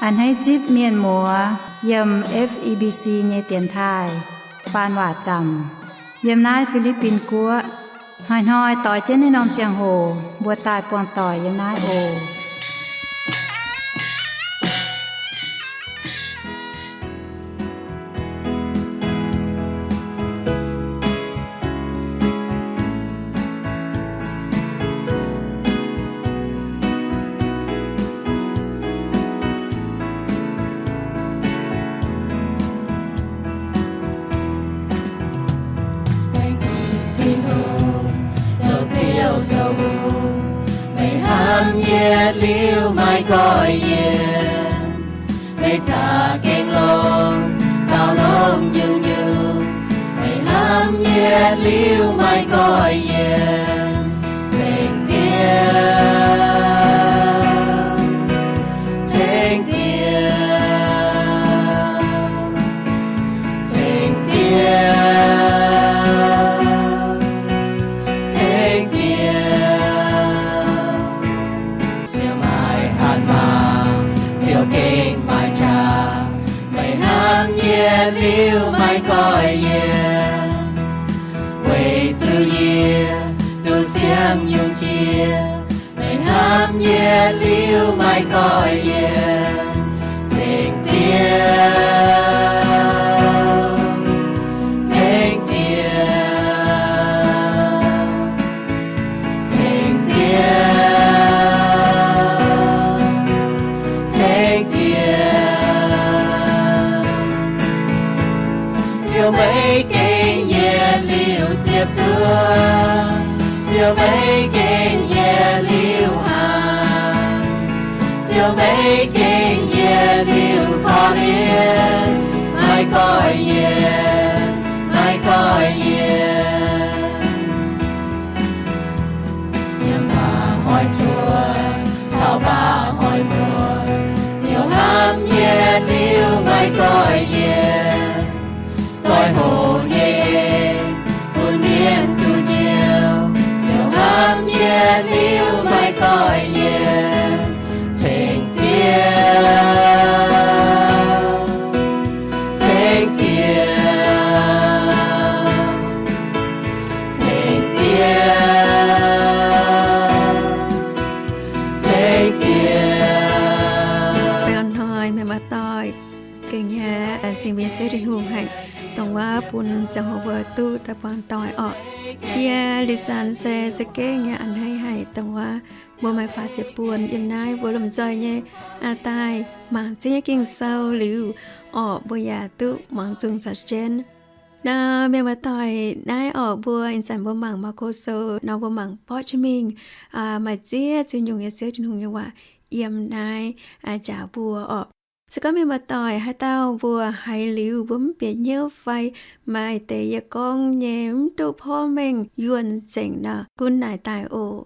A'hneiv zipv mienh muoz yiem F E B C nyei dienx taaih faan waac zaamc yiem naaiv Fi^li^bin Guoqv. Hnoi-hnoi doix jienv naaiv norm ziangh hoc mbuo daaih buangh doic yiem naaiv oc. Laengz zingh Tin-Hungh zoux Ziouv zoux Hungh, meih hnamv yie liuz maiv goiv yie. Meih za'gengh longx, gauh longx nyungc-nyungc, meih hnamv yie liuz maiv goiv yie. Ceng Ziouv, ceng Ziouv, ceng Ziouv, ceng Ziouv. Ziouv maaih hatc maaz, Ziouv gengh maaih qaqv. Meih hnamv yie liuz maiv goiv yie, weic zuqc yie duqv siang nyungc jiex. Meih hnamv yie liuz maiv goiv yie. Ceng Ziouv, ceng Ziouv, ceng Ziouv, ceng Ziouv. Ziouv maiv gengh yie liuz ziepc zuoqv, Ziouv maiv gengh yie liuz hnaangx, Ziouv maiv gengh yie liuz korv-lienh, maiv goiv yie, maiv goiv yie. Yiem mba'hnoi cuotv taux mba'hnoi muoz, Ziouv hnamv yie liuz maiv goiv yie. Zoih hoc nyei bun mienh duqv njoux, Ziouv hnamv yie liuz maiv goiv yie. Ceng Ziouv, ceng Ziouv, ceng Ziouv, ceng Ziouv. Baengh orn hnoi meih muoz-doic, gengh nyei laengz zingh mbuo nyei Ziouv Tin-Hungh haic, dongh wuov bun ziangh hoc mbuo duqv daaih buangh doic orqc. Yie Liz Zan se za'gengh nyei a'hneiv haic, dongh wuov mbuo maaih faaux ziepc buonc yiem naaiv mbuo lomh nzoih nyei daaih mangc Ziouv nyei Ging-Sou liuz orqc, mbuo yaac duqv muangx zungh caux jienv. Nor mienh muoz-doic, naaiv orqc mbuo ih zanc mbuo mangc Maako Sou nor, mbuo mangc borqv jienv mingh, maaih ziex ziex nyungc nyei Ziouv Tin-Hungh nyei waac yiem naaiv njaaux mbuo orqc. Se gorngv mienh muoz-doic haaix dauh mbuo haiz liuz mbuo mv bieqc hnyouv fai maaih deix yie gorngv nyei mv duqv porv mengh yuonh nzengc nor, gunv naaic daaih oc.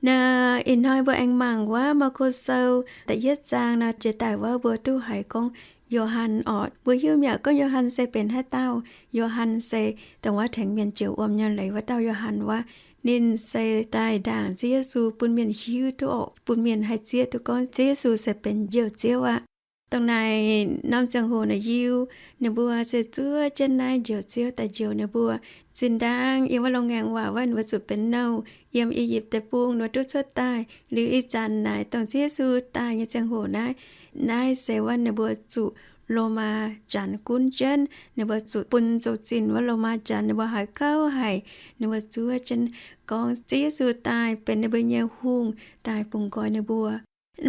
Nor ih hnoi mbuo aengx mangc wuov Maako Sou da'yietv zaang nor, jiex daaih wuov mbuo duqv haiz gorngv Yo^han orqc. Mbuo hiuv mi'aqv gorngv Yo^han se benx haaix dauh. Yo^han se dongh wuov tengx mienh joux wuom nyei leiz wuov dauh Yo^han wuov. Ninh se daaih ndaangc Ziouv Yesu bun mienh hiuv duqv orqc, bun mienh haih zieqv duqv gorngv Ziouv Yesu se benx Njoux Ziouv aqv. Dongh naaic norm ziangh hoc naaic Yiu ninh mbuo se zuov jienv naaiv Njoux Ziouv daaih njoux ninh mbuo. Zinh ndaangv yiem wuov loz-ngaengc waac wuov ninh mbuo zuqc benx nouh yiem I^yipv Deic-Bung nor duqv cuotv daaih. Liuz ih zanc naaic dongh Ziouv Yesu daaih nyei ziangh hoc naaiv, naaiv se wuov ninh mbuo zuqc Lomaa Janx gunv jienv. Ninh mbuo zuqc bun zoux zinh wuov Lomaa Janx, ninh mbuo haiz gauh haic. Ninh mbuo zuov jienv gorngv Ziouv Yesu daaih benx ninh mbuo nyei hungh daaih bungx nqoi ninh mbuo.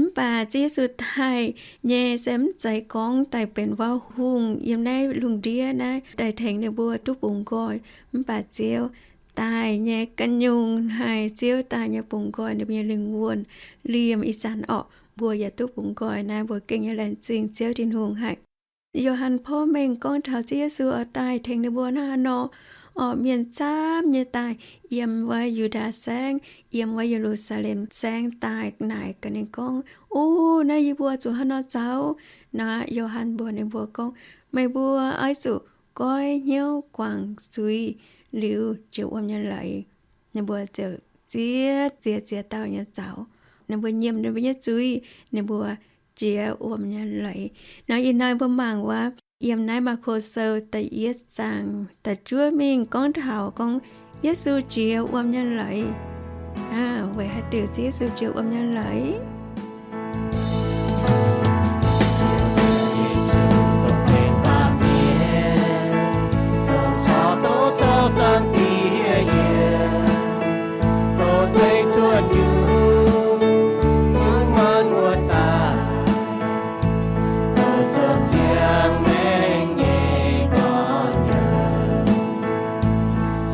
Mv baac Ziouv Yesu daaih nyei se mv zeiz gorngv daaih benx wuov hungh yiem naaiv lungh ndiev naaiv daaih tengx ninh mbuo duqv bungx nqoi. Mv baac Ziouv daaih nyei ganh nyungc haic, Ziouv daaih nyei bungx nqoi ninh mbuo nyei lingh wuonh. Liemh ih zanc orqc, mbuo yaac duqv bungx nqoi naaiv, mbuo gengh nyei laengz zingh Ziouv Tin-Hungh haic. Yo^han porv mengh gorngv taux Ziouv Yesu oix daaih tengx ninh mbuo hnangv haaix nor, orqc, mienh camv nyei daaih yiem wuov Yu^ndaa Saengv, yiem wuov Ye^lu^saa^lem Saengv daaih naaic gaax ninh gorngv, O, naaiv yie mbuo zuqc hnangv haaix nor zoux? Naaiv Yo^han mbuox ninh mbuo gorngv, Meih mbuo oix zuqc goiv hnyouv guangc zuiz liuz joux wuom nyei leiz. Ninh mbuo ziouc ziex ziex ziex dauh nyei zaux. Ninh mbuo nyiemc ninh mbuo nyei zuiz, ninh mbuo jiex wuom nyei leiz. Nor ih hnoi mbuo mangc wuov, yiem naaiv Maako Sou da'yietv zaang da'juov mingh gorngv taux gorngv Yesu jiex wuom nyei leiz. Weic haaix diuc Ziouv Yesu jiex wuom nyei leiz?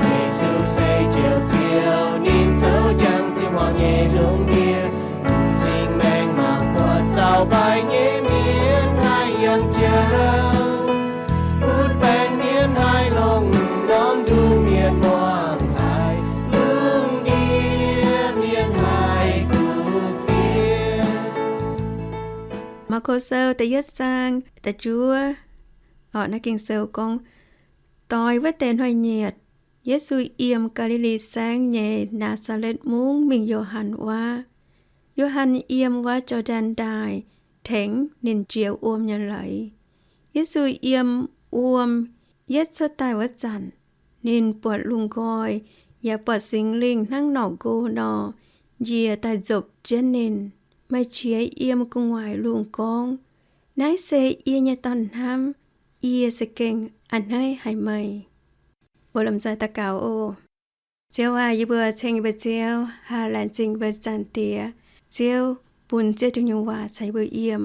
Yesu se Ziouv Ziouv, ninh zoux jangx sieqv hmuangx nyei lungh ndiev, m'zing maengx mangc buatc zaux mbaih nyei mienh haih yangh jauv, butv baengc mienh haih longc, norm nduqc mienh muangx haic, lungh ndiev mienh haih kuv fienx. Maako Sou da'yietv zaang da'juov, orqc, naaiv Ging-Sou gorngv, doix wuov deix hnoi-nyieqc, Yesu yiem Gaa^li^li Saengv nyei Naa^saa^letv Mungv mingh Yo^han wuov. Yo^han yiem wuov Jor^ndaen Ndaaih tengx ninh jiex wuom nyei leiz. Yesu yiem wuom yietv cuotv daaih wuov zanc, ninh buatc lungh nqoi, yaac buatc Singx Lingh hnangv norqc nqo nor, njiec daaih nzopc jienv ninh. Maaih qiex yiem gu'nguaaic lungh gorngv, Naaiv se yie nyei Dorn-hnamv, yie za'gengh a'hneiv haic meih. Mbuo lomh nzoih daux gaux oc. Ziouv aac, yie mbuo ceng yie mbuo Ziouv, haih laengz zingh yie mbuo Zaangc Diex. Ziouv bun Ziouv Tin-Hungh nyei waac caux yie mbuo yiem.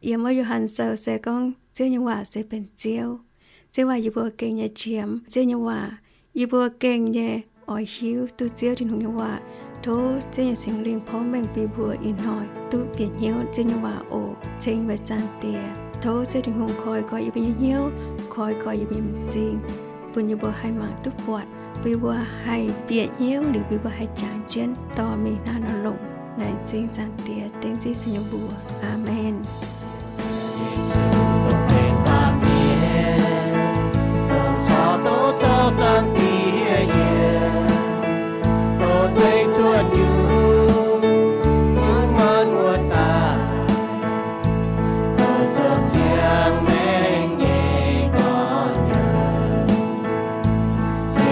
Yiem wuov Yo^han Sou se gorngv Ziouv nyei waac se benx Ziouv. Ziouv aac, yie mbuo gengh nyei qiemx Ziouv nyei waac. Yie mbuo gengh nyei oix hiuv duqv Ziouv Tin-Hungh nyei waac. Tov Ziouv nyei Singx Lingh porv mengh bun mbuo ih hnoi duqv bieqc hnyouv Ziouv nyei waac oc. Ceng yie mbuo Zaangc Diex, tov Ziouv Tin-Hungh koi gorx yie mbuo nyei hnyouv, koi gorx yie mbuo m'zing, bun yie mbuo haih mangc duqv buatc, bun yie mbuo haih bieqc hnyouv liuz, bun yie mbuo haih jangx jienv dorh mingh hnangv nor longc. Laengz zingh Zaangc Diex, dengv Ziouv Yesu nyei mbuox. Aamen.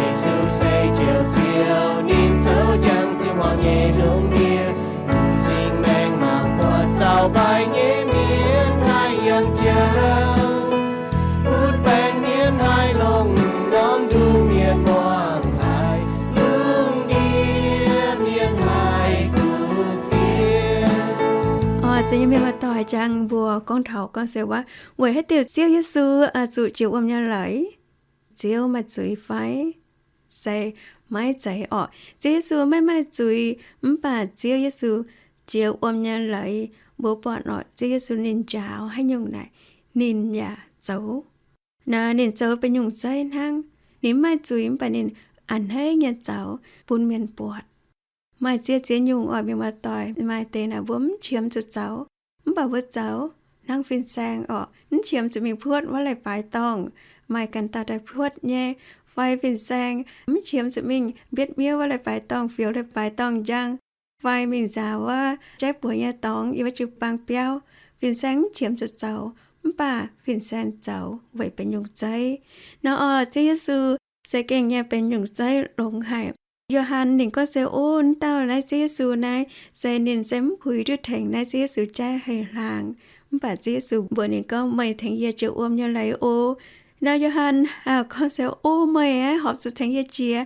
Yesu se Ziouv Ziouv, ninh zoux jangx sieqv hmuangx nyei lungh ndiev, m'zing maengh mangc buatc zaux mbaih nyei mienh haih yangh jauv, butv baengc mienh haih longc, norm nduqc mienh muangx haic, lungh ndiev mienh haih kuv fienx. Oc, za'gengh mienh muoz-doic, jangx mbuo gorngv taux gorngv se waac, weic haaix diuc Ziouv Yesu oix zuqc jiex wuom nyei leiz? Ziouv maaih zuiz fai? Se maiv zeiz orqc. Ziouv Yesu maiv maaih zuiz, mv baac Ziouv Yesu jiex wuom nyei leiz, mbuo buatc orqc, Ziouv Yesu ninh njaaux haaix nyungc naaic, ninh yaac zoux. Naaiv ninh zoux benx nyungc zeiv hnangv. Ninh mv maaih zuiz mv baac ninh a'hneiv nyei zaux bun mienh buatc. Maaih ziex ziex nyungc orqc, mienh muoz-doic, maaih deix naaic mbuo mv qiemx zuqc zaux, mv baac mbuo zaux. Hnangv fin-saeng orqc, mv qiemx zuqc mingh puotv wuov leiz-baaix dorngh, maaih ganh dauh daaih puotv nyei. Fai fin-saeng mv qiemx zuqc mingh mbietv miuv wuov leiz-baaix dorngh, fioux leiz-baaix dorngh njang, fai mingh nzaaux wuov jaiv buoz nyei dorngx yiem wuov jiu-baang biauv. Fin-saeng mv qiemx zuqc zaux, mv baac fin-saeng zaux weic benx nyungc zeiv. Nor orqc, Ziouv Yesu se gengh nyei benx nyungc zeiv longx haic. Yo^han ninh gorngv se, Ov, wuov dauh naaiv Ziouv Yesu naaiv, se ninh se mv puix duqv tengx naaiv Ziouv Yesu jaiv hei-hlaang. Mv baac Ziouv Yesu mbuox ninh gorngv, Meih tengx yie jiex wuom nyei leiz oc. Nor Yo^han gorngv se, Ov, meih aeqv, horpc zuqc tengx yie jiex.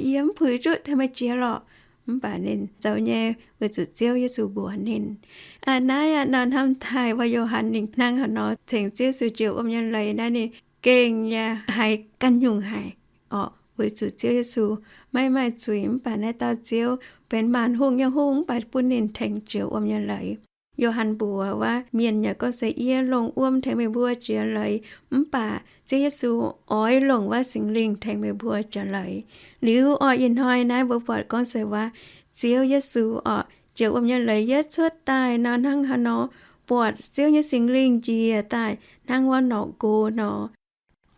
Yie mv puix duqv tengx meih jiex lorqc. Mv baac ninh zoux nyei weic zuqc Ziouv Yesu mbuox ninh. Naaiv aqv, nor hnamv taaih wuov Yo^han ninh hnangv haaix nor tengx Ziouv Yesu jiex wuom nyei leiz naaiv, ninh gengh nyei haiz ganh nyungc haic orqc, weic zuqc Ziouv Yesu maiv maaih zuiz, mv baac naaiv dauh Ziouv benx maanc hungh nyei hungh, mv baac bun ninh tengx jiex wuom nyei leiz. Yo^han mbuox wuov mienh yaac gorngv se, Yie longc wuom tengx meih mbuo jiex leiz, mv baac Ziouv Yesu oix longc wuov Singx Lingh tengx meih mbuo jiex leiz. Liuz orqc, ih hnoi naaiv mbuo buatc gorngv se waac, Ziouv Yesu orqc, jiex wuom nyei leiz yietv cuotv daaih nor, hnangv haaix nor buatc Ziouv nyei Singx Lingh njiec daaih hnangv wuov norqc nqo nor.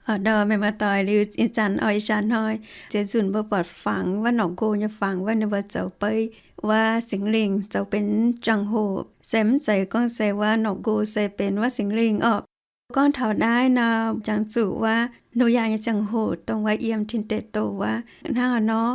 Orqc, mienh muoz-doic, liuz ih zanc oix ih zanc hnoi ziex nzunc mbuo buatc fangx wuov norqc nqox nyei fangx wuov, ninh mbuo zoux beiv wuov Singx Lingh zoux benx ziangh hoc, se mv zeiz gorngv se wuov norqc nqox se benx wuov Singx Lingh orqc. Gorngv taux naaiv nor, jangx zuqc wuov Noyaa nyei ziangh hoc dongh wuov yiem tin-deic douh wuov hnangv haaix nor,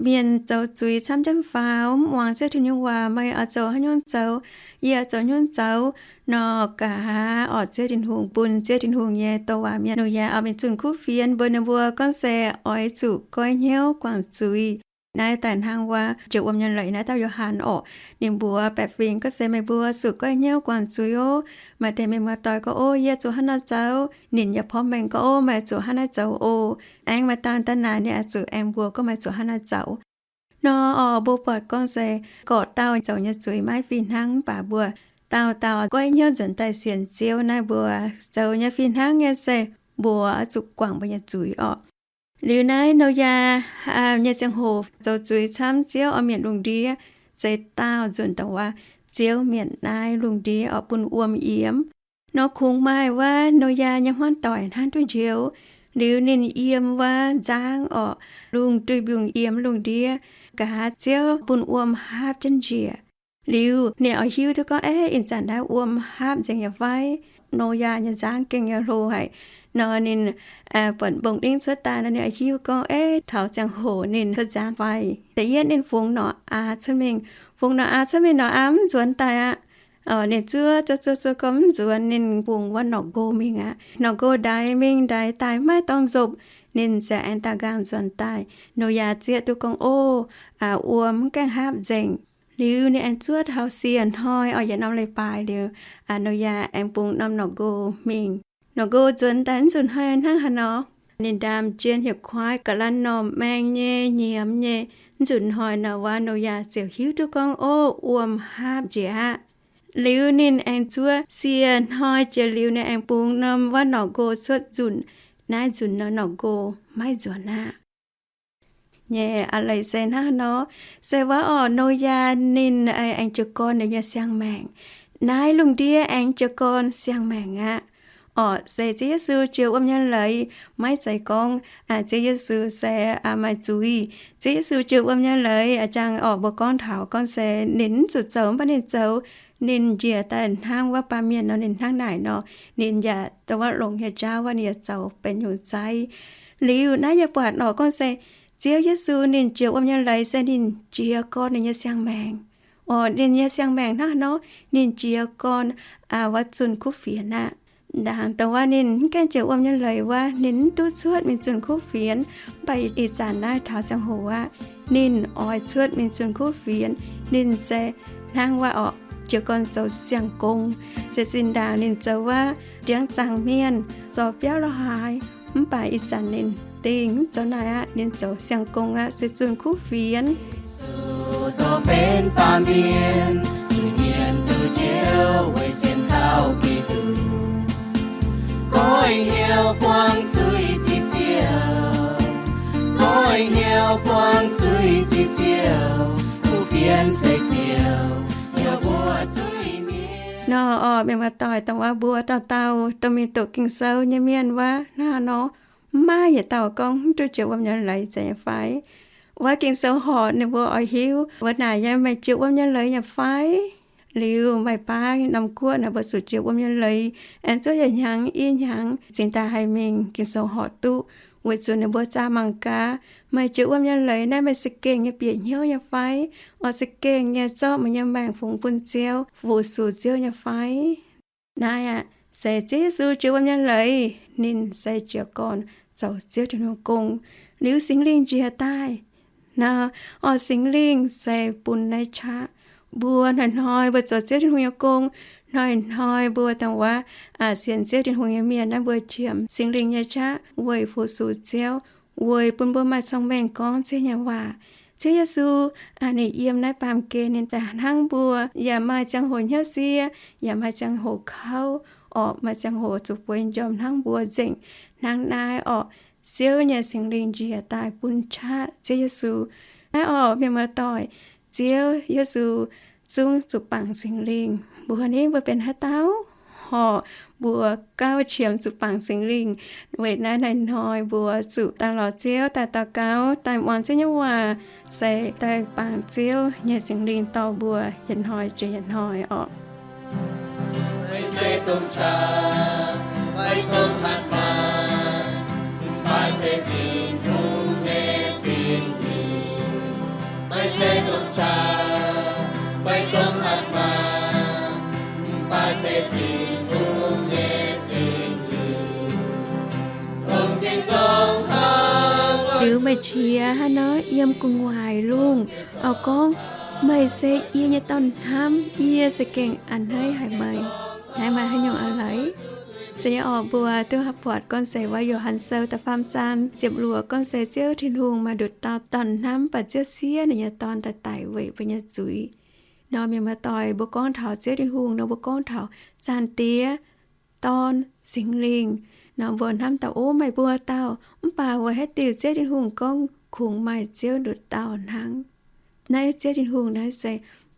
mienh zoux zuiz camv jienv faaux, mv muangx Ziouv Tin-Hungh nyei waac, meih oix zoux haaix nyungc zoux, yie oix zoux nyungc zoux nor, nqa'haav orqc Ziouv Tin-Hungh bun Ziouv Tin-Hungh nyei douc waac mienh Noyaa oix mingh zunh kuv fienx, mbuox ninh mbuo gorngv se oix zuqc goiv hnyouv guangc zuiz. Naaiv daaih hnangv wuov jiex wuom nyei leiz naaiv dauh Yo^han orqc, ninh mbuox baeqc fingx gorngv se meih mbuo zuqc goiv hnyouv guangc zuiz oc. Maaih deix mienh muoz-doic gorngv, Ov, yie zuqc hnangv naaiv zoux. Ninh yaac porv mengh gorngv, Ov, meih zuqc hnangv naaiv zoux oc. Aengx maaih dauh daaih naaic ninh oix zuqc aengx mbuox gorngv meih zuqc hnangv naaiv zoux. Nor orqc, mbuo buatc gorngv se gorqv-dauh zoux nyei zuiz maiv fih hnangv, mv baac mbuo dauh dauh goiv hnyouv nzuonx daaih sienx Ziouv naaiv, mbuo zoux nyei fih hnangv nyei se mbuo oix zuqc guangc mbuo nyei zuiz orqc. Liuz naaiv Noyaa nyei ziangh hoc zoux zuiz camv, Ziouv oix mietc lungh ndiev, zeix daauh nzunc dongh wuov Ziouv mietc naaiv lungh ndiev orqc bun wuom yiemx. Nor kungx maaih wuov Noyaa nyei hmuangv doic hnangv duqv njoux. Liuz ninh yiem wuov nzangv orqc, lungh duih mbiungc yiemx lungh ndiev, nqa'haav Ziouv bun wuom haapv jienv njiec. Liuz ninh oix hiuv duqv gorngv, Eix, ih zanc naaiv wuom haapv nzengc nyei fai? Noyaa nyei nzangv gengh nyei hlo haic. Nor ninh buatc mbong-ningv cuotv daaih nor, ninh oix hiuv gorngv, Eix, taux ziangh hoc ninh cuotv nzangv fai? Da'yietv ninh fungx norqc aa cuotv mingh. Fungx norqc aa cuotv mingh, norqc aa mv nzuonx daaih aqv. Ninh zuov zuov zuov zuov gorngv mv nzuonx, ninh fungx wuov norqc nqox mingh aqv. Norqc nqox ndaix mingh ndaix daaih maiv dorngx nzopv, ninh ziouc aengx daaux nqaang nzuonx daaih. Noyaa zieqv duqv gorngv, Ov, wuom mv gaengh haapv nzengc. Liuz ninh aengx zuov taux sie hnoi orqc, yietc norm leiz-baaix liuz, Noyaa aengx bungx norm norqc nqox mingh. Norqc nqox nzuonx daaih mv nzunc hnoi hnangv haaix nor, ninh ndaam jien hieh kuaaiv ga'lan normh maeng nyei, nyiemz nyei. Mv nzunc hnoi nor wuov Noyaa ziouc hiuv duqv gorngv, Ov, wuom haapv njiec aqv. Liuz ninh aengx zuov sie hnoi jiex liuz, ninh aengx bungx norm wuov norqc nqox cuotv nzunc. Naaiv nzunc nor norqc nqox maiv nzuonx aqv. Nyei aa leiz se hnangv haaix nor, se wuov orqc, Noyaa ninh aengx jiez gorn ninh nyei siang-maengc. Naaiv lungh ndiev aengx jiez gorn siang-maengc aqv. Orqc, se Ziouv Yesu jiex wuom nyei leiz, maiv zeiz gorngv Ziouv Yesu se maaih zuiz. Ziouv Yesu jiex wuom nyei leiz a'jang orqc, mbuo gorngv taux gorngv se ninh mv zuqc zoux mv baac ninh zoux. Ninh njiec daaih hnangv wuov baamh mienh nor, ninh hnangv naaic nor, ninh yaac dongh wuov longx nyei jauv wuov ninh yaac zoux benx nyungc zaiv. Liuz naaiv yie buatc orqc gorngv se Ziouv Yesu ninh jiex wuom nyei leiz se ninh jiez gorn ninh nyei siang-maengc. Orqc, ninh nyei siang-maengc hnangv haaix nor, ninh jiez gorn wuov zunh kuv fienx aqv. Ndaangc dongh wuov ninh mv gaengh jiex wuom nyei leiz wuov, ninh mv duqv cuotv mingh zunh kuv fienx. Mv baac ih zanc naaiv taux ziangh hoc aqv, ninh oix cuotv mingh zunh kuv fienx. Ninh se hnangv wuov orqc, jiez gorn zoux siang-gong. Se zinh ndaangc ninh zoux wuov ndiangx-zaangc mienh, zorc biauv la'haaix. Mv baac ih zanc ninh dingh mv zoux naaic aqv, ninh zoux siang-gong aqv, se zunh kuv fienx. Yesu dongh benx baamh mienh zuiz-mienh nduqc Njoux, weic sienx kaux Giduc, goiv hnyouv buangv zuiz zipv Ziouv, goiv hnyouv buangv zuiz zipv Ziouv, kuv fienx se Ziouv jauv mbuo zuiz mienh. Nor orqc, mienh muoz-doic, dongh wuov mbuo dauh dauh dongh mingh doqc Ging-Sou nyei mienh wuov hnangv nor, mv maaih yietc dauh gorngv mv duqv jiex wuom nyei leiz zeiz nyei fai? Wuov Ging-Sou horpc ninh mbuo oix hiuv wuov naaic nyei, meih jiex wuom nyei leiz nyei fai? Liuz maaih baav norm guoqv naaic mbuo zuqc jiex wuom nyei leiz, aengx zuov yietc hnyangx i hnyangx cingx daaih haih mingh Ging-Sou horpc duqv, weic zuqc ninh mbuo zaah mangc gaax, meih jiex wuom nyei leiz naaiv meih za'gengh nyei bieqc hnyouv nyei fai? Oix za'gengh nyei zorqv meih nyei maengc fungx bun Ziouv, fu-sux Ziouv nyei fai? Naaiv aqv, se Ziouv Yesu jiex wuom nyei leiz, ninh se jiez gorn zoux Ziouv Tin-Hungh gong. Liuz Singx Lingh njiec daaih nor, orqc, Singx Lingh se bun naaiv qaqv. Mbuo hnoi-hnoi mbuo zoux Ziouv Tin-Hungh nyei gong, hnoi-hnoi mbuo dongh wuov sienx Ziouv Tin-Hungh nyei mienh naaiv, mbuo qiemx Singx Lingh nyei qaqv weic fu-sux Ziouv, weic bun mbuo maaih cong-mengh gorngv Ziouv nyei waac. Ziouv Yesu ninh yiem naaiv baamh gen, ninh daaih hnangv mbuo, yaac maaih ziangh hoc hnyouv sie, yaac maaih ziangh hoc kouv, orqc, maaih ziangh hoc zuqc bueix njormh hnangv mbuo nzengc. Hnangv naaiv orqc, Ziouv nyei Singx Lingh njiec daaih bun qaqv Ziouv Yesu. Naaiv orqc, mienh muoz-doic, Ziouv Yesu zungv zuqc bangc Singx Lingh. Mbuo ni mbuo benx haaix dauh? Horqc, mbuo gauh qiemx zuqc bangc Singx Lingh. Weic naaiv hnoi-hnoi mbuo zuqc daaih lorz Ziouv, daaih daux gaux, daaih muangx Ziouv nyei waac, se daaih bangc Ziouv nyei Singx Lingh dorh mbuo yietc hnoi jiex yietc hnoi orqc. Liuz meih qiex haaix nor yiem gu'nguaaic lungh, oix gorngv meih se yie nyei dorn-hnamv, yie za'gengh a'hneiv haic meih. Naaiv maaih haaix nyungc a'hneiv? Se yie oix mbuo duqv buatc gorngv se wuov Yo^han Sou da'faam zaang ziepc luoqc gorngv se Ziouv Tin-Hungh maaih nduqc dauh dorn-hnamv, mv baac Ziouv siev ninh nyei Dorn daaih daic weic mbuo nyei zuiz. Nor mienh muoz-doic, mbuo gorngv taux Ziouv Tin-Hungh nor, mbuo gorngv taux Zaangc Diex, Dorn, Singx Lingh. Nor mbuo hnamv daaih, o, maaih mbuo dauh, mv baac weic haaix diuc Ziouv Tin-Hungh gorngv kungx maaih Ziouv nduqc dauh hnangv? Naaiv Ziouv Tin-Hungh naaiv se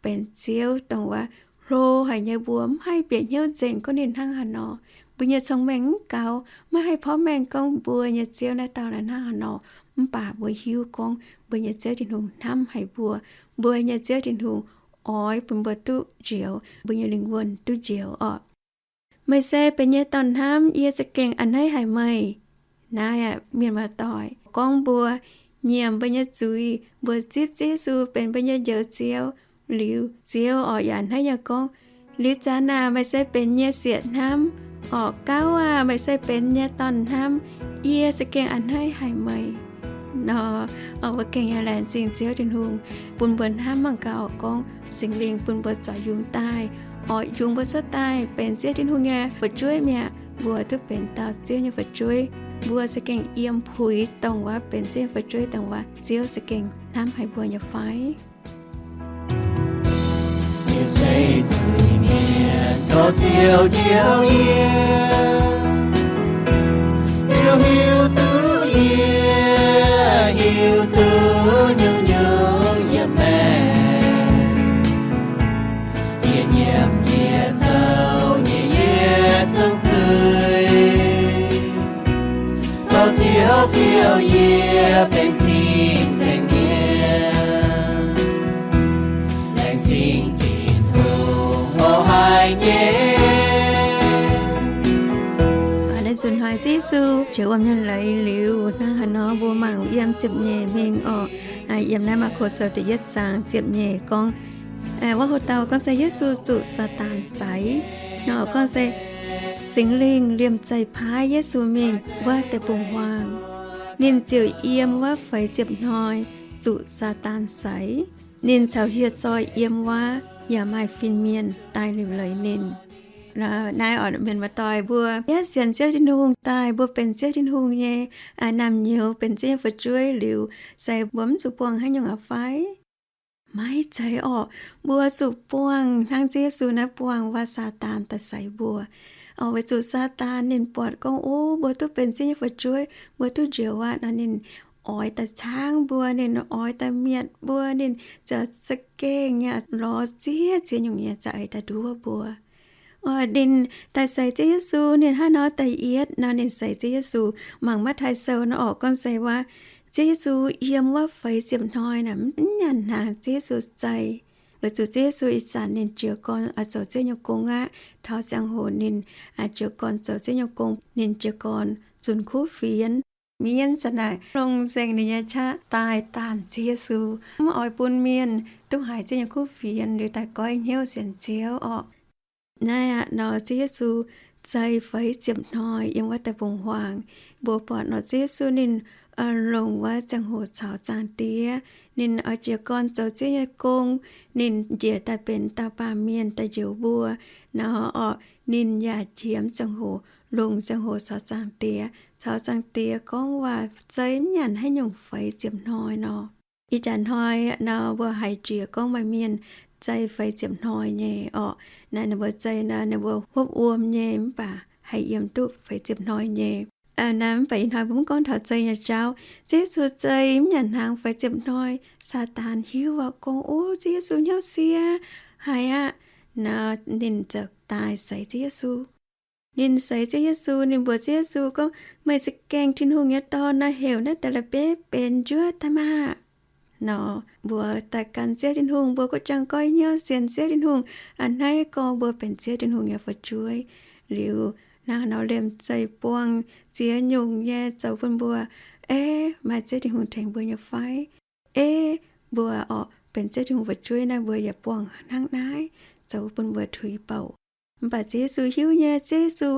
benx Ziouv dongh wuov hlo haic nyei, mbuo mv haih bieqc hnyouv nzengc gorngv ninh hnangv haaix nor. Mbuo nyei cong-mengh mv gaux, maiv haih porv mengh gorngv mbuo nyei Ziouv naaiv dauh naaiv hnangv haaix nor. Mv baac mbuo hiuv gorngv mbuo nyei Ziouv Tin-Hungh hnamv haic mbuo. Mbuo nyei Ziouv Tin-Hungh oix bun mbuo duqv njoux, mbuo nyei lingh wuonh duqv njoux orqc. Meih se benx yie nyei dorn-hnamv, yie za'gengh a'hneiv haic meih. Naaiv aeqv, mienh muoz-doic, gorngv mbuo nyiemc mbuo nyei zuiz, mbuo zipv Ziouv Yesu benx mbuo nyei Njoux Ziouv liuz, Ziouv orqc yaac a'hneiv nyei gorngv, liuz zanc naaic meih se benx yie nyei sieqv hnamv orqc, gauv aah, meih se benx yie nyei dorn-hnamv, yie za'gengh a'hneiv haic meih. Nor, mbuo gengh nyei laengz zingh Ziouv Tin-Hungh bun mbuo hnamv mangc gaax orqc gorngv Singx Lingh bun mbuo zoux yungz daaih, orqc yungz mbuo cuotv daaih benx Ziouv Tin-Hungh nyei fu'jueiv mi'aqv. Mbuo duqv benx dauh Ziouv nyei fu'jueiv, mbuo za'gengh yiem puix dongh wuov benx Ziouv nyei fu'jueiv dongh wuov, Ziouv za'gengh hnamv haic mbuo nyei fai? Yie se zuiz-mienh, tov Ziouv njoux yie. Ziouv hiuv duqv yie, hiuv duqv nyungc-nyungc yiem maengc. Yie nyiemc yie zoux nyei yietc zungv zuiz. Tov Ziouv fiou yie benx cing-nzengc mienh, laengz zingh Tin-Hungh hoc haic nyei. Naaiv nzunc hnoi Ziouv Yesu jiex wuom nyei leiz liuz, hnangv haaix nor mbuo mangc yiem ziepc nyeic mingh orqc. Yiem naaiv Maako Sou da'yietv zaang ziepc nyeic gorngv, wuov hoc-dauh gorngv se Yesu zuqc Saadaan saix. Nor gorngv se Singx Lingh liemh zeih paaiv Yesu mingh wuov deic-bung-huaang. Ninh ziouc yiem wuov feix ziepc hnoi zuqc Saadaan saix. Ninh caux hieh zoi yiem wuov, yaac maaih fin-mienh daaih liuc leiz ninh. Naaiv orqc, mienh muoz-doic, mbuo yaac sienx Ziouv Tin-Hungh daaih, mbuo benx Ziouv Tin-Hungh nyei naamh nyouz, benx Ziouv nyei fu'jueiv liuz, se mbuo mv zuqc buangh haaix nyungc aqv fai? Maiv zeiz orqc. Mbuo zuqc buangh hnangv Ziouv Yesu naaiv buangh wuov Saadaan daaih saix mbuo. Orqc, weic zuqc Saadaan ninh buatc gorngv, o, mbuo duqv benx Ziouv nyei fu'jueiv, mbuo duqv njoux aqv nor, ninh oix daaih caangv mbuo, ninh oix daaih mietc mbuo, ninh ziouc za'gengh nyei lorz ziex ziex nyungc nyei za'eix daaih nduov mbuo. Orqc, ninh daaih seix Ziouv Yesu, ninh hnangv nor da'yietv nor, ninh seix Ziouv Yesu. Mangc Matv^taai Sou nor orqc, gorngv se wuov, Ziouv Yesu yiem wuov feix ziepc hnoi naaic, mv nyanc hnaangx Ziouv Yesu zei. Weic zuqc Ziouv Yesu ih zanc ninh jiez gorn oix zoux Ziouv nyei gong aqv. Taux ziangh hoc ninh jiez gorn zoux Ziouv nyei gong, ninh jiez gorn zunc kuv fienx. Mienv zanc naaic longc nzengc ninh nyei qaqv daaih daanh Ziouv Yesu, mv oix bun mienh duqv haiz Ziouv nyei kuv fienx liuz daaih goiv hnyouv sienx Ziouv orqc. Naaiv aqv nor, Ziouv Yesu zei feix ziepc hnoi yiem wuov deic-bung-huaang. Mbuo buatc nor, Ziouv Yesu ninh longc wuov ziangh hoc caux Zaangc Diex, ninh oix jiez gorn zoux Ziouv nyei gong, ninh njiec daaih benx dauh baamh mienh daaih njoux mbuo. Nor orqc, ninh yaac qiemx ziangh hoc, longc ziangh hoc caux Zaangc Diex, caux Zaangc Diex gorngv waac zei mv nyanc haaix nyungc feix ziepc hnoi nor. Ih jaax hnoi nor, mbuo haiz jiex gorngv maaih mienh zei feix ziepc hnoi nyei orqc. Naaiv ninh mbuo zei nor, ninh mbuo hopv wuom nyei mv baac haih yiem duqv feix ziepc hnoi nyei. Naaiv mv baac ih hnoi mbuo mv gorngv taux zei nyei jauv. Ziouv Yesu zei mv nyanc hnaangx feix ziepc hnoi, Saadaan hiuv aqv gorngv, o, Ziouv Yesu hnyouv siev haic aqv. Nor ninh ziouc daaih seix Ziouv Yesu. Ninh seix Ziouv Yesu, ninh mbuox Ziouv Yesu gorngv, Meih se gaengh Tin-Hungh nyei Dorn nor, heuc naaiv deix la'bieiv benx njuov daaih maah! Nor mbuo daaih gan Ziouv Tin-Hungh, mbuo gauh jangx goiv hnyouv sienx Ziouv Tin-Hungh. A'hneiv gorngv mbuo benx Ziouv Tin-Hungh nyei fu'jueiv. Liuz hnangv nor liemh zeih buangh ziex nyungc nyei zoux bun mbuo, Ei, maaih Ziouv Tin-Hungh tengx mbuo nyei fai? Ei, mbuo orqc benx Ziouv Tin-Hungh fu'jueiv naaiv, mbuo yaac buangh hnangv naaiv zoux bun mbuo tuix bouc. Mv baac Ziouv Yesu hiuv nyei, Ziouv Yesu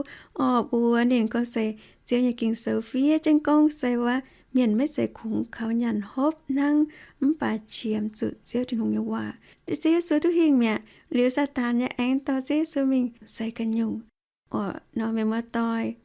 orqc mbuox ninh gorngv se Ziouv nyei Ging-Sou fiev jienv gorngv se wuov, mienh maiv zeiz kungx kaux nyaanh hopv hnangv, mv baac qiemx zuqc Ziouv Tin-Hungh nyei waac. Ziouv Yesu duqv hingh mi'aqv. Liuz Saadaan nyei aengx dorh Ziouv Yesu mingh seix ganh nyungc. Orqc nor, mienh muoz-doic,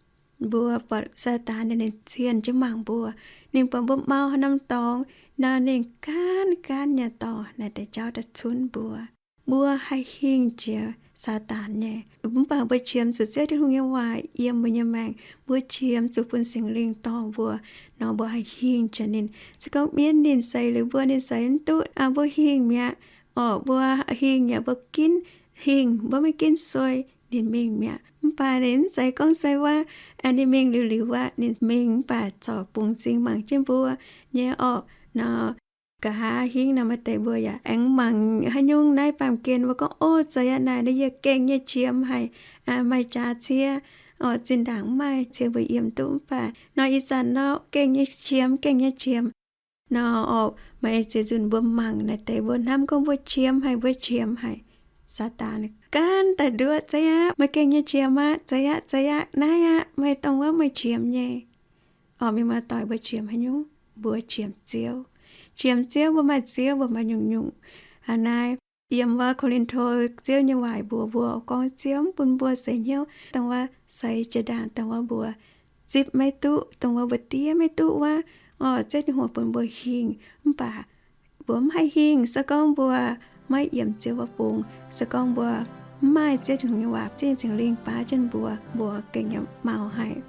mbuo buatc Saadaan ninh, ninh cienh jienv mangc mbuo. Ninh buatc mbuo mau haaix norm dorngx nor, ninh gaanv gaanv nyei dorh naaiv deix jauv daaih cunv mbuo. Mbuo haih hingh jiex Saadaan nyei, mv baac mbuo qiemx zuqc Ziouv Tin-Hungh nyei waac yiem mbuo nyei maengc. Mbuo qiemx zuqc bun Singx Lingh dorh mbuo nor, mbuo haih hingh jiex ninh. Se gorngv mienv ninh seix liuz mbuo, ninh seix mv duqv, mbuo hingh mi'aqv. Orqc mbuo hingh yaac mbuo ginv hingh, mbuo maiv ginv suei, ninh mingh mi'aqv. Mv baac ninh mv zeiz gorngv se wuov, ninh mingh liuz liuz aqv, ninh mingh mv baac corc bungx m'zing mangc jienv mbuo nyei orqc nor. Nqa'haav hingv nor, maaih deix mbuo yaac aengx mangc haaix nyungc naaiv baamh gen, mbuo gorngv, Ov, zeiz aqv, naaic naaiv yie gengh nyei qiemx haic, maaih jaax cie, orqc zinh ndaangc mv maaih cie mbuo yiem duqv. Mv baac nor ih zanc nor gengh nyei qiemx, gengh nyei qiemx. Nor orqc maaih ziex nzunc mbuo mangc naaiv deix, mbuo hnamv gorngv mbuo qiemx haic, mbuo qiemx haic. Saadaan gaanv daaih nduov, Zeiz aqv, meih gengh nyei qiemx aqv. Zeiz aqv, zeiz aqv, naaiv aqv, meih dongh wuov meih qiemx nyei. Orqc mienh muoz-doic, mbuo qiemx haaix nyungc? Mbuo qiemx Ziouv. Qiemx Ziouv, mbuo maaih Ziouv, mbuo maaih nyungc-nyungc. Aa naaiv yiem wuov Ko^lin^to, Ziouv nyei waac mbuox mbuo gorngv Ziouv mv bun mbuo seix hnyouv dongh wuov seix jiex ndaangc dongh wuov mbuo zipv maiv duqv, dongh wuov mbuo diev maiv duqv wuov. Orqc Ziouv Tin-Hungh bun mbuo hingh, mv baac mbuo mv haih hingh se gorngv mbuo maiv yiem Ziouv wuov bung. Se gorngv mbuo mv maaih Ziouv Tin-Hungh nyei waac, Ziouv nyei Singx Lingh baav jienv mbuo, mbuo gengh nyei mau haic.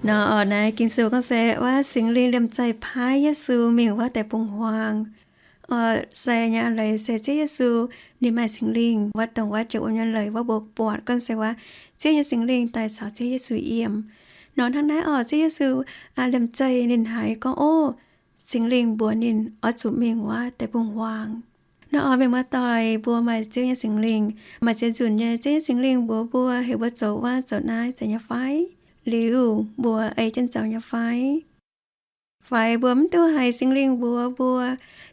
Nor orqc naaiv Ging-Sou gorngv se wuov Singx Lingh liemh zeih paaiv Yesu mingh wuov deic-bung-huaang. Orqc se nyei leiz se Ziouv Yesu ninh maaih Singx Lingh wuov, dongh wuov jiex wuom nyei leiz wuov mbuo buatc gorngv se wuov Ziouv nyei Singx Lingh daaih caux Ziouv Yesu yiem. Nor hnangv naaiv orqc Ziouv Yesu liemh zeih ninh haiz gorngv, ov, Singx Lingh mbuox ninh oix zuqc mingh wuov deic-bung-huaang. Nor orqc mienh muoz-doic, mbuo maaih Ziouv nyei Singx Lingh, maaih ziex nzunc nyei Ziouv nyei Singx Lingh mbuox mbuo, heuc mbuo zoux wuov zoux naaiv, zeiz nyei fai? Liuz mbuo ei jienv zoux nyei fai? Fai mbuo mv duqv haiz Singx Lingh mbuox mbuo,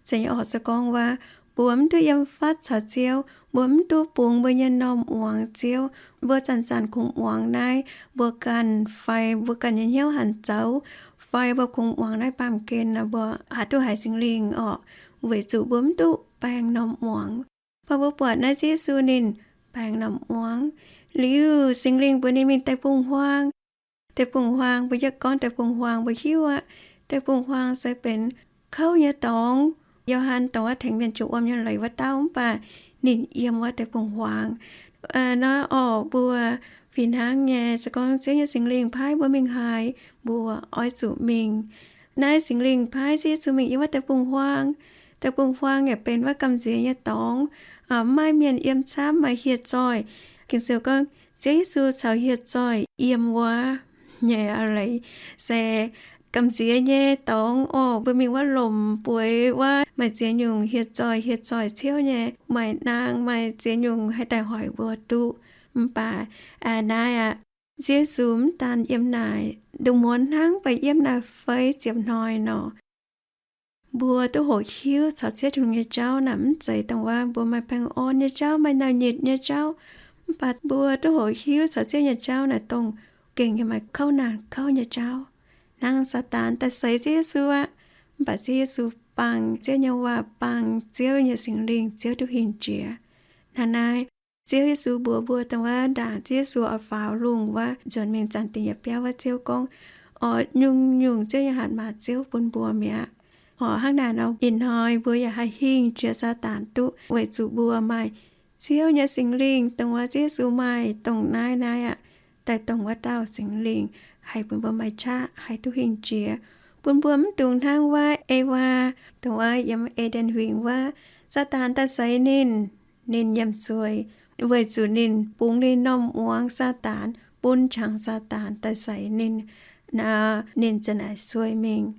zeiz nyei orqc se gorngv wuov, mbuo mv duqv yiem fatv caux Ziouv, mbuo mv duqv bungx mbuo nyei normh muangx Ziouv, mbuo zanc-zanc kungx muangx naaiv mbuo ganh fai mbuo ganh nyei hnyouv hanc zoux, fai mbuo kungx muangx naaiv baamh gen nor, mbuo haih duqv haiz Singx Lingh orqc, weic zuqc mbuo mv duqv baeng normh muangx. Mv baac mbuo buatc naaiv Ziouv Yesu ninh baeng normh muangx. Liuz Singx Lingh mbuox ninh mingh deic-bung-huaang. Deic-bung-huaang, mbuo yie gorngv deic-bung-huaang mbuo hiuv aqv. Deic-bung-huaang se benx kouv nyei dorngx. Yo^han dongh wuov tengx mienh jiex wuom nyei leiz wuov dauh, mv baac ninh yiem wuov deic-bung-huaang. Naaiv orqc mbuo fih hnangv nyei, se gorngv Ziouv nyei Singx Lingh paaiv mbuo mingh haaix, mbuo oix zuqc mingh. Naaiv Singx Lingh paaiv Ziouv Yesu mingh yiem wuov deic-bung-huaang. Deic-bung-huaang yaac benx wuov gamh nziex nyei dorngx, mv maaih mienh yiem camv, maaih hieh zoih. Ging-Sou gorngv Ziouv Yesu caux hieh zoih yiem wuov nyei leiz se gamh nziex nyei dorngx orqc. Mbuo mingh wuov lomc bueix wuov, maaih ziex nyungc hieh zoih, hieh zoih ciouv nyei, maaih naang, maaih ziex nyungc haih daaih hoic mbuo duqv. Mv baac naaiv aqv, Ziouv Yesu mv daan yiem naaic, nduqc muonz hnangv, mv baac yiem naaic feix ziepc hnoi nor. Mbuo duqv hoqc hiuv caux Ziouv Tin-Hungh nyei jauv naaic mv zeiz dongh wuov mbuo maaih baengh orn nyei jauv, maaih naic nyitc nyei jauv. Mv baac mbuo duqv hoqc hiuv caux Ziouv nyei jauv naaic dongh gengh nyei maaih kouv naanc kouv nyei jauv. Hnangv Saadaan daaih seix Ziouv Yesu aqv, mv baac Ziouv Yesu bangc Ziouv nyei waac, bangc Ziouv nyei Singx Lingh, Ziouv duqv hingh jiex. Hnangv naaiv, Ziouv Yesu mbuox mbuo dongh wuov ndaangc Ziouv Yesu oix faaux lungh wuov, nzuonx mingh zanc dingc yietc biauv wuov, Ziouv gorngv, oix nyungc-nyungc Ziouv nyei hatc maaz Ziouv bun mbuo mi'aqv. Oix hnangv naaic nor, ih hnoi mbuo yaac haih hingh jiex Saadaan duqv, weic zuqc mbuo maaih Ziouv nyei Singx Lingh, dongh wuov Ziouv Yesu maaih dongh naaiv naaiv aqv, daaih dongh wuov dauh Singx Lingh haih bun mbuo maaih qaqv haih duqv hingh jiex, bun mbuo mv dungx hnangv wuov Ewaa, dongh wuov yiem E^nden Huingx wuov, Saadaan daaih seix ninh, ninh nyiemc sueih, weic zuqc ninh bungx ninh norm muangx Saadaan, bun qangx Saadaan daaih seix ninh, naaiv ninh ziouc naaic sueih mingh.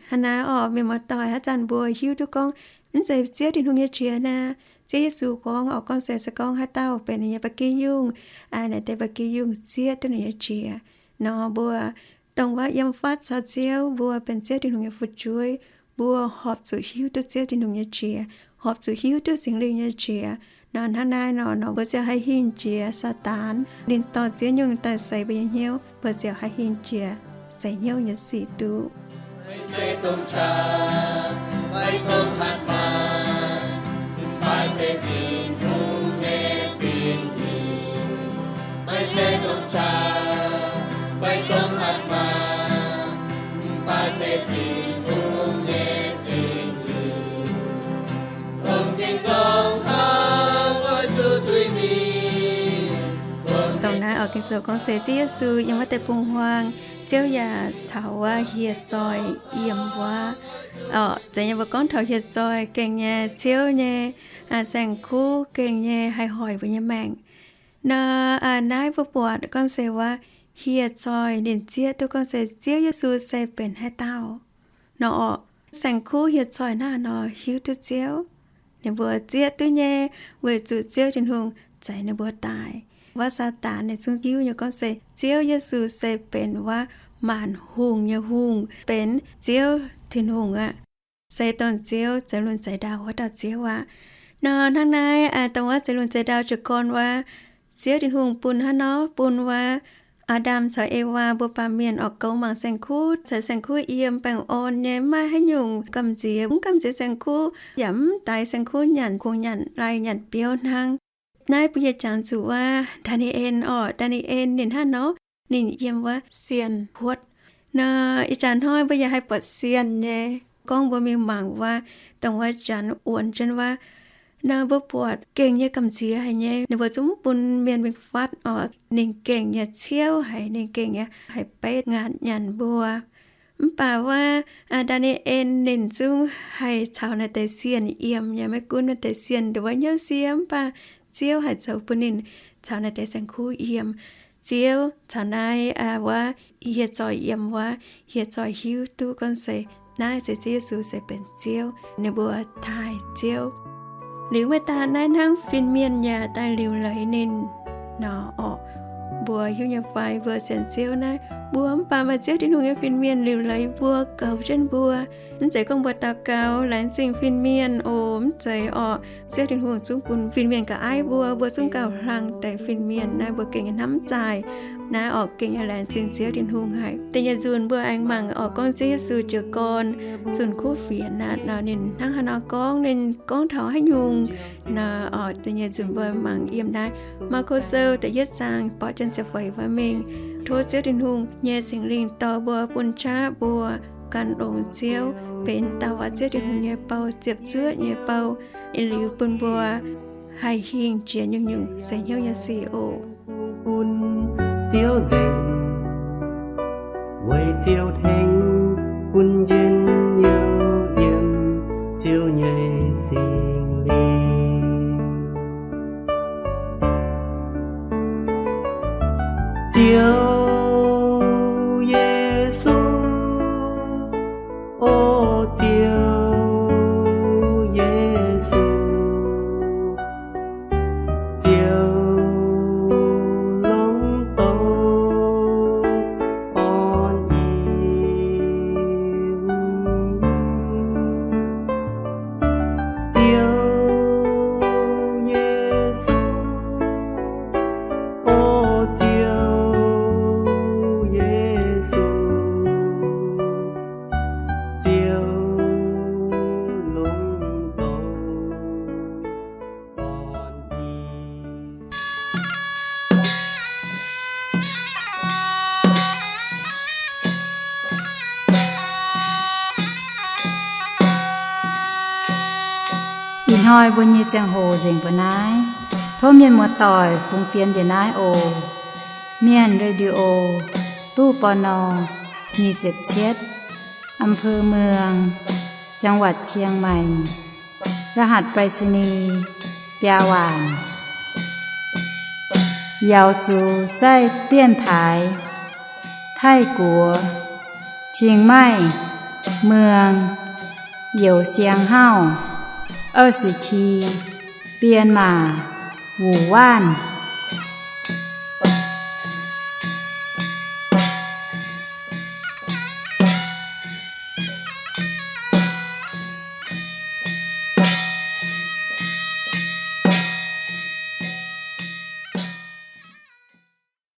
Hnangv naaiv orqc, mienh muoz-doic, haaix zanc mbuo hiuv duqv gorngv mv zeiz Ziouv Tin-Hungh nyei qiex naaic, Ziouv Yesu gorngv orqc, gorngv se se gorngv haaix dauh benx ninh nyei ba'gi yungh, naaic deix ba'gi yungh zieqv duqv ninh nyei qiex nor, mbuo dongh wuov yiem fatv caux Ziouv, mbuo benx Ziouv Tin-Hungh nyei fu'jueiv, mbuo horpc zuqc hiuv duqv Ziouv Tin-Hungh nyei qiex, horpc zuqc hiuv duqv Singx Lingh nyei qiex nor. Hnangv naaiv nor, nor mbuo ziouc haih hingh jiex Saadaan, ninh dorh ziex nyungc daaih seix mbuo nyei hnyouv, mbuo ziouc haih hingh jiex seix hnyouv nyei sic duqv. Dongh naaiv orqc, Ging-Sou gorngv se Ziouv Yesu yiem wuov deix bung huaang, Ziouv yaac caux wuov hieh zoih yiem wuov. Orqc, zeiz nyei mbuo gorngv taux hieh zoih gengh nyei ciouv nyei saeng-kuv gengh nyei haih hoic mbuo nyei maengc nor, naaiv mbuo buatc gorngv se wuov hieh zoih ninh zieqv duqv gorngv se Ziouv Yesu se benx haaix dauh nor orqc. Saeng-kuv hieh zoih naaiv nor hiuv duqv Ziouv, ninh mbuo zieqv duqv nyei, weic zuqc Ziouv Tin-Hungh zeix ninh mbuo daaih. Wuov Saadaan ninh zungv hiuv nyei gorngv se Ziouv Yesu se benx wuov maanc hungh nyei Hungh, benx Ziouv Tin-Hungh aqv. Se dongh Ziouv zeix lunx zeix ndau wuov dauh Ziouv aqv. Nor hnangv naaiv dongh wuov zeix lunx zeix ndau jiez gorn wuov, Ziouv Tin-Hungh bun hnangv nor bun wuov Aa^ndam caux Ewaa mbuo baamh mienh orqc, goux mangc saeng-kuv, caux saeng-kuv yiem baengh orn nyei, mv maaih haaix nyungc gamh nziex, mv gamh nziex saeng-kuv, yaac mv daix saeng-kuv nyanc, kungx nyanc lai nyanc biouv hnangv. Naaiv bun yie jangx zuqc wuov Ndaa^ni^en orqc, Ndaa^ni^en ninh hnangv nor, ninh yiem wuov sienh huotv. Nor ih jaax hnoi mbuo yaac haih buatc sienh nyei. Gorngv mbuo mingh mangc wuov, dongh wuov janx wuonx jienv wuov, nor mbuo buatc gengh nyei gamh nziex haic nyei. Ninh mbuo zungv mv bun mienh mingh fatv orqc, ninh gengh nyei ciouv haic, ninh gengh nyei haih beiv ngaatc nyanc mbuo. Mv baac wuov Ndaa^ni^en ninh zungv haih caux naaiv deix sienh yiem nyei. Maiv gunv naaiv deix sienh ndongc wuov hnyouv sie, mv baac Ziouv haih zoux bun ninh caux naaiv deix saeng-kuv yiem. Ziouv caux naaiv wuov hieh zoih yiem wuov, hieh zoih hiuv duqv gorngv se naaiv se Ziouv Yesu se benx Ziouv, ninh mbuo taaih Ziouv. Liuz maiv daan naaiv, hnangv fin-mienh yaac daaih liuc leiz ninh nor orqc. Mbuo hiuv nyei fai? Mbuo sienx Ziouv naaiv, mbuo mv baac maaih Ziouv Tin-Hungh nyei fin-mienh liuc leiz mbuo, goux jienv mbuo. Mv zeiz gorngv mbuo daux gaux laengz zingh fin-mienh oc, mv zeiz orqc. Ziouv Tin-Hungh zungv bun fin-mienh ga'aiv mbuo, mbuo zungv gauh hlang deix fin-mienh. Naaiv mbuo gengh hnamv zaaic. Naaiv orqc, gengh nyei laengz zingh Ziouv Tin-Hungh haic. Da'nyeic nzunc mbuo aengx mangc orqc, gorngv Ziouv Yesu jiez gorn zunh kuv fienx aqv nor, ninh hnangv haaix nor gorngv, ninh gorngv taux haaix nyungc nor orqc, da'nyeic nzunc mbuo mangc yiem naaiv Maako Sou da'yietv zaang borqv jienv ziepc feix wuov mingh. Tov Ziouv Tin-Hungh nyei Singx Lingh dorh mbuo, bun qaqv mbuo gan longx Ziouv, benx dauh waac Ziouv Tin-Hungh nyei bou, ziepc zuoqv nyei bou, liuz bun mbuo haih hingh jiex nyungc-nyungc seix hnyouv nyei sic oc. Bun Ziouv nzengc, weic Ziouv tengx bun njien-youh yiem Ziouv nyei Singx Lingh. Ziouv Yesu, o Ziouv Yesu, Ziouv longx douc orn-yiem. Ziouv Yesu, o Ziouv Hnoi mbuo nyei ziangh hoc nzengc mbuo naaiv. Tov mienh muoz-doic fungx fienx njiec naaiv oc. Mienh Radio, ตู้ ปณ. nyic ziepc cietv, อำเภอเมือง จังหวัดเชียงใหม่ รหัสไปรษณีย์ biaa waanc. Yaauz zuqc zaih dienx taaix, Taiv-Guoqv, Cing Maih, Mueng, Youz Siang Hauv, 二十七, Bienh Maac, Wuc Waanv.